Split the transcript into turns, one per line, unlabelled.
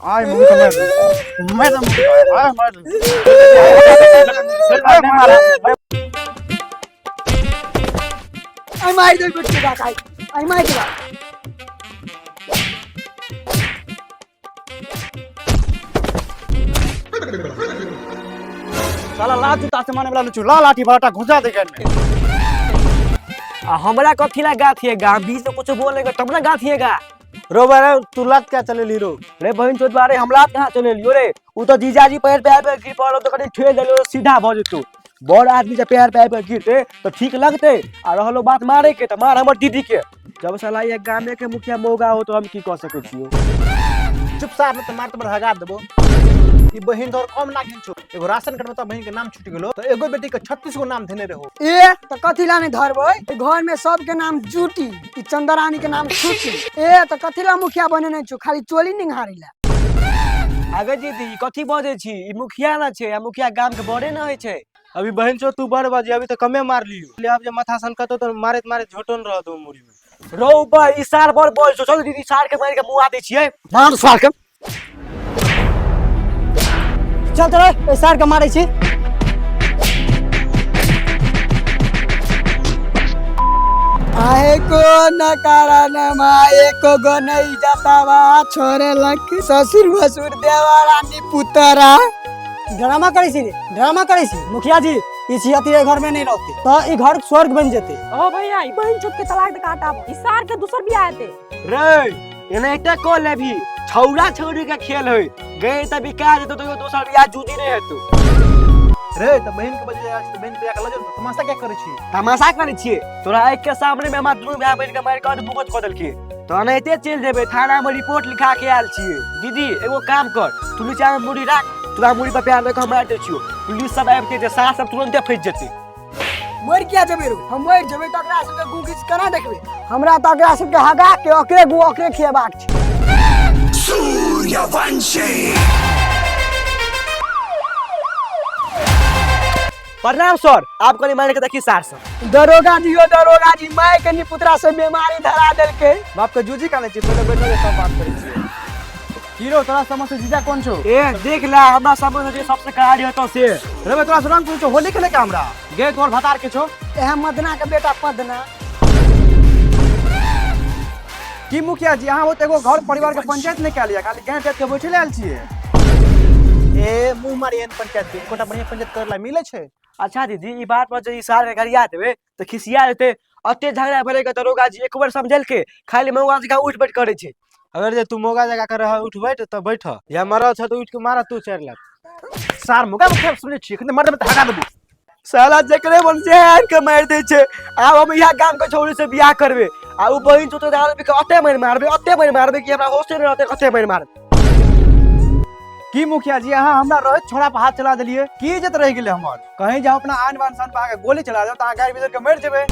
आय मुंह के मार दे। मार दे मुंह के, आय मार दे।
आई मार दे बेटी का आई आई मार दे।
साला लात जूता से मारने वाला लुचू ला लाठी भाटा घुसा दे घर में।
आ हमरा कथी ला गाथिएगा? बीच में कुछ बोलेगा तब ना गाथिएगा।
रो बारे तू लात क्या चले ली रो?
रे बहिन चोद बारे, हम लात कहाँ चले लियो रे? उ तो जीजाजी पैर पे आबे गिर पड़ल तो कनी ठेल देलियो, सीधा भ जेतौ। बड़ आदमी जब पैर पे आबे गिरते तो ठीक लगते। आ रहलो बात मारे के, तो मार हमर दीदी के। जब साला ये गामे के मुखिया मौगा हो तो हम की कह सकै छियो?
चुप सार, न त मार त हगा देबो। ई बहिन तोर कम नागिन छौ। एगो राशन कार्ड में तो बहिन के नाम छूट गेलो, तो एगो बेटी के 36 गो नाम धेने रहो।
ए तो कथी ला नहीं धरबै? घर में सबके नाम जुटी, ई चंद्रानी के नाम छूटी। ए तो कथी ला मुखिया बने नहीं छौ? खाली चोली निंघारी ला।
आगे दीदी, ई कथी बजै छी? ई मुखिया ना छै, आ मुखिया गाम के बड़े ना होइ छै।
अभी बहन छो तू बड़ बाजी, अभी तो कमे मार लियो। ले अब जे माथा सनकतो तो मारैत मारैत झोटन रहत ओ मुड़ी में।
रौ बा, ई सार बड़ बोल छौ। चल दीदी, सार के मारि के मुआ दै छियै, मार सार के।
चल चल, ए सार के मारै छी। आहे को न कारण माए को गो नहीं जातावा छोरे लख ससुर भसुर देवा रानी पुतरा।
ड्रामा करै छी रे, ड्रामा करै छी। मुखिया जी, ई छियती एहि घर में नहीं रहते तो ई घर स्वर्ग बन जेते।
ओ भैया, ई बहिन चोद के तलाक दे काटाब, ई सार के दूसर बियाह हेतै।
रे एनाहिते कऽ लेबही, छौड़ा छौड़ी के खेल होइ गए तऽ बिका जेतौ, तो दोसर बियाह जूदी नहि हेतौ।
रे त बहिन के बजे आज त बहिन के बियाह के लजो तमाशा क्या करै छी?
तमाशा करै छियै? तोरा आँखि के सामने में हमरा दुनू भाय बहिन के मारि कऽ बुकत कऽ देलकै, तऽ एनाहिते चलि जेबै? थाना में रिपोर्ट लिखा के आयल छियै। दीदी, एगो काम कर, तू नीचा में मुड़ी राख, तोरा मुड़ी पर प्यार दऽ कऽ हम मारि दै छियौ। पुलिस सब आबिते जे सास सब तुरन्ते फँसि जेतै।
मरि किया जेबै रो? हम मरि जेबै तऽ ओकरा सबके गु घीच केना देखबै? हमरा तऽ ओकरा सबके हगा के ओकरे गु ओकरे खिएबाक छै।
प्रणाम सर, आप कनी मारि के देखी सार सब।
दरोगा जी, यो दरोगा जी, माय के निपुतरा से बीमारी धरा देलकै।
बाप के जूजी काने छी, पहिले बैठो जे सब बात करै छियै। की रो, तोरा समझ से जीजा कोन छौ?
ए देख ला, हमरा समझ जे सबसे करारी होतो से।
रे बे, तोरा से रंग पूछो होली खेले के हमरा गे तोर भतार के छौ।
एह मदना के बेटा पदना।
की मुखिया जी, अहाँ होत एगो घर परिवार के पंचायत नहीं कए लिया, खाली गाय बेच के बैठे आयल छियै?
ए मुंह मारी एहन पंचायत के, एकोटा बढ़िया पंचायत करला मिले छै?
अच्छा दीदी, ई बात पर जे ई सार के गरिया देबै तऽ खिसिया जेतै। अते झगड़ा भेलै के दरोगा जी एक बेर समझेलकै, खाली मौगा जकाँ उठ बैठ करै छै।
अगर जे तू मौगा जगह कर रहा उठ बैठ त बैठ, या मरल छ त उठ के मारा तू 4 लाख। सार मौगा मुखिया सुनै छियै, खने मर देबै त हगा देबो।
साला जकरे मन से आनि के मारि दै छै। आब हम इएह गाम के छौड़ी से बियाह करबै, आ उ बहिन चोत आदमी के अते मारि मारबै, अते मारि मारबै कि हमरा होशे नहि रहतै कते मारि मारबै।
की मुखिया जी, अहाँ हमरा रहैत छोड़ा पर हाथ चला देलियै, की इज्जत रहि गेलै हमर? कहीं जाओ अपना आन बान शान पर अहाँके गोली चला देब तऽ अहाँ गारि बिदर के मरि जेबै।